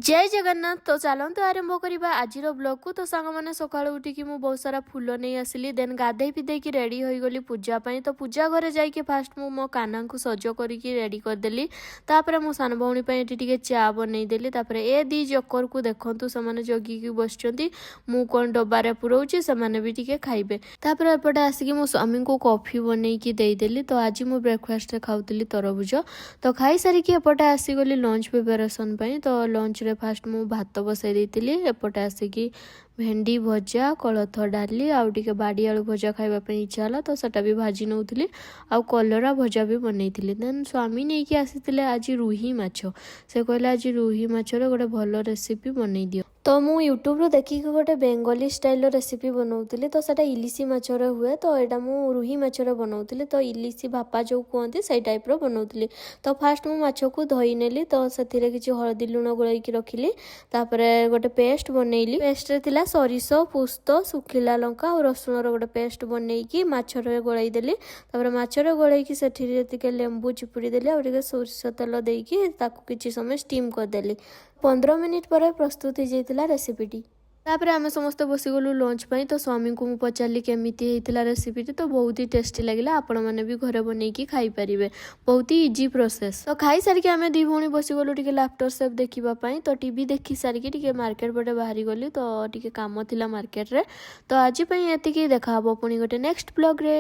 ଜୟ ଜଗନ୍ନାଥ। ତ ଚାଲନ୍ତୁ ଆରମ୍ଭ କରିବା ଆଜିର ବ୍ଲଗ୍କୁ। ତ ସାଙ୍ଗମାନେ, ସକାଳୁ ଉଠିକି ମୁଁ ବହୁତ ସାରା ଫୁଲ ନେଇ ଆସିଲି। ଦେନ୍ ଗାଧେଇ ପିଧେଇକି ରେଡ଼ି ହୋଇଗଲି ପୂଜା ପାଇଁ। ତ ପୂଜା ଘରେ ଯାଇକି ଫାଷ୍ଟ ମୁଁ ମୋ କାହ୍ନାଙ୍କୁ ସଜ କରିକି ରେଡ଼ି କରିଦେଲି। ତାପରେ ମୋ ସାନ ଭଉଣୀ ପାଇଁ ଏଠି ଟିକେ ଚା ବନେଇଦେଲି। ତାପରେ ଏ ଦି ଜକରକୁ ଦେଖନ୍ତୁ, ସେମାନେ ଜଗିକି ବସିଛନ୍ତି। ମୁଁ କ'ଣ ଡବାରେ ପୁରଉଛି, ସେମାନେ ବି ଟିକେ ଖାଇବେ। ତାପରେ ଏପଟେ ଆସିକି ମୋ ସ୍ୱାମୀଙ୍କୁ କଫି ବନେଇକି ଦେଇଦେଲି। ତ ଆଜି ମୁଁ ବ୍ରେକଫାଷ୍ଟରେ ଖାଉଥିଲି ତରଭୁଜ। ତ ଖାଇସାରିକି ଏପଟେ ଆସିଗଲି ଲଞ୍ଚ ପ୍ରିପାରେସନ୍ ପାଇଁ। ତ ଲଞ୍ଚରେ ଫାଷ୍ଟ ମୁଁ ଭାତ ବସାଇ ଦେଇଥିଲି। ଏପଟେ ଆସିକି ଭେଣ୍ଡି ଭଜା, କୋଳଥ ଡାଲି ଆଉ ଟିକେ ବାଡ଼ି ଆଳୁ ଭଜା ଖାଇବା ପାଇଁ ଇଚ୍ଛା ହେଲା, ତ ସେଟା ବି ଭାଜି ନେଉଥିଲି। ଆଉ କଲରା ଭଜା ବି ବନେଇଥିଲି। ଦେନ୍ ସ୍ୱାମୀ ନେଇକି ଆସିଥିଲେ ଆଜି ରୁହି ମାଛ। ସେ କହିଲେ, ଆଜି ରୁହି ମାଛର ଗୋଟେ ଭଲ ରେସିପି ବନେଇ ଦିଅ। ତ ମୁଁ ୟୁଟ୍ୟୁବରୁ ଦେଖିକି ଗୋଟେ ବେଙ୍ଗଲୀ ଷ୍ଟାଇଲର ରେସିପି ବନଉଥିଲି। ତ ସେଟା ଇଲିଶି ମାଛରେ ହୁଏ। ତ ଏଇଟା ମୁଁ ରୁହି ମାଛରେ ବନଉଥିଲି। ତ ଇଲିଶି ଭାପା ଯେଉଁ କୁହନ୍ତି, ସେଇ ଟାଇପ୍ର ବନଉଥିଲି। ତ ଫାଷ୍ଟ ମୁଁ ମାଛକୁ ଧୋଇ ନେଲି। ତ ସେଥିରେ କିଛି ହଳଦୀ, ଲୁଣ ଗୋଳେଇକି ରଖିଲି। ତାପରେ ଗୋଟେ ପେଷ୍ଟ ବନେଇଲି। ପେଷ୍ଟରେ ଥିଲା ସୋରିଷ, ପୋସ୍ତ, ଶୁଖିଲା ଲଙ୍କା ଆଉ ରସୁଣର ଗୋଟେ ପେଷ୍ଟ ବନେଇକି ମାଛରେ ଗୋଳେଇ ଦେଲି। ତାପରେ ମାଛରେ ଗୋଳେଇକି ସେଠିରେ ଟିକେ ଲେମ୍ବୁ ଚିପୁଡ଼ି ଦେଲି ଆଉ ଟିକେ ସୋରିଷ ତେଲ ଦେଇକି ତାକୁ କିଛି ସମୟ ଷ୍ଟିମ୍ କରିଦେଲି। 15 ମିନିଟ୍ ପରେ ପ୍ରସ୍ତୁତ ହେଇଯାଇଥିଲା ରେସିପିଟି। ତାପରେ ଆମେ ସମସ୍ତେ ବସିଗଲୁ ଲଞ୍ଚ ପାଇଁ। ତ ସ୍ୱାମୀଙ୍କୁ ମୁଁ ପଚାରିଲି କେମିତି ହେଇଥିଲା ରେସିପିଟି। ତ ବହୁତ ହି ଟେଷ୍ଟି ଲାଗିଲା, ଆପଣମାନେ ବି ଘରେ ବନେଇକି ଖାଇପାରିବେ, ବହୁତ ହି ଇଜି ପ୍ରୋସେସ୍। ତ ଖାଇସାରିକି ଆମେ ଦୁଇ ଭଉଣୀ ବସିଗଲୁ ଟିକେ ଲାଫ୍ଟର ସେଫ୍ ଦେଖିବା ପାଇଁ। ତ ଟିଭି ଦେଖି ସାରିକି ଟିକେ ମାର୍କେଟ ପଟେ ବାହାରି ଗଲି। ତ ଟିକେ କାମ ଥିଲା ମାର୍କେଟରେ। ତ ଆଜି ପାଇଁ ଏତିକି। ଦେଖା ହବ ପୁଣି ଗୋଟେ ନେକ୍ସଟ ବ୍ଲଗ୍ରେ।